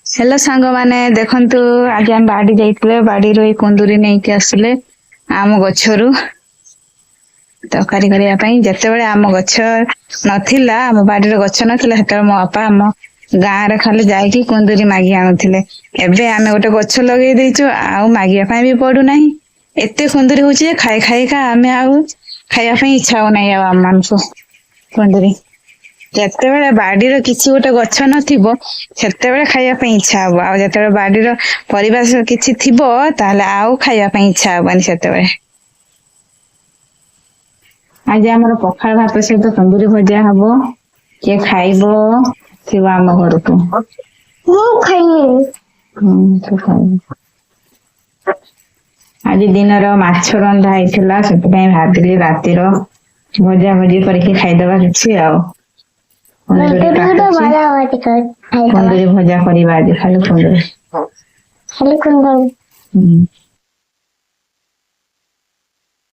Hello ସାଙ୍ଗମାନେ, ଦେଖନ୍ତୁ, ଆଜି ଆମେ ବାଡି ଯାଇଥିଲେ। ବାଡିରୁ ଏଇ କୁନ୍ଦୁରି ନେଇକି ଆସିଲେ ଆମ ଗଛରୁ ତରକାରୀ କରିବା ପାଇଁ। ଯେତେବେଳେ ଆମ ଗଛ ନଥିଲା, ଆମ ବାଡିରେ ଗଛ ନଥିଲା, ସେତେବେଳେ ମୋ ବାପା ଆମ ଗାଁରେ ଖାଲି ଯାଇକି କୁନ୍ଦୁରି ମାଗି ଆଣୁଥିଲେ। ଏବେ ଆମେ ଗୋଟେ ଗଛ ଲଗେଇ ଦେଇଛୁ, ଆଉ ମାଗିବା ପାଇଁ ବି ପଡୁନାହିଁ। ଏତେ କୁନ୍ଦୁରି ହଉଛି ଯେ ଖାଇ ଖାଇକା ଆମେ ଆଉ ଖାଇବା ପାଇଁ ଇଚ୍ଛା ହଉନାହିଁ ଆଉ ଆମମାନଙ୍କୁ କୁନ୍ଦୁରି। ଯେତେବେଳେ ବାଡିର କିଛି ଗୋଟେ ଗଛ ନଥିବ, ସେତେବେଳେ ଖାଇବା ପାଇଁ ଇଚ୍ଛା ହବ। ଆଉ ଯେତେବେଳେ ବାଡିର ପରିବା କିଛି ଥିବ, ତାହେଲେ ଆଉ ଖାଇବା ପାଇଁ ଇଚ୍ଛା ହବନି ସେତେବେଳେ। ଆଜି ଆମର ପଖାଳ ଭାତ ସହିତ କୁନ୍ଦୁରି ଭଜା ହବ। କିଏ ଖାଇବ, ଆସିବ ଆମ ଘରକୁ। ମୁଁ ଖାଇବି। ହୁଁ, ତୁ ଖାଇବୁ। ଆଜି ଦିନର ମାଛ ରନ୍ଧା ହେଇଥିଲା, ସେଥିପାଇଁ ଭାବିଲି ରାତିର ଭଜା ଭଜି କରିକି ଖାଇଦବା କିଛି ଆଉ। କୁନ୍ଦୁରି କୁନ୍ଦୁରି ଗୋଟେ କାଟୁଛି। ଭଜା ଭଜି କରି ଖାଇଦବା। କୁନ୍ଦୁରି ଭଜା କରିବା ଆଜି, ଖାଲି କୁନ୍ଦୁରି। ଖାଲି କୁନ୍ଦୁରି। ହୁଁ।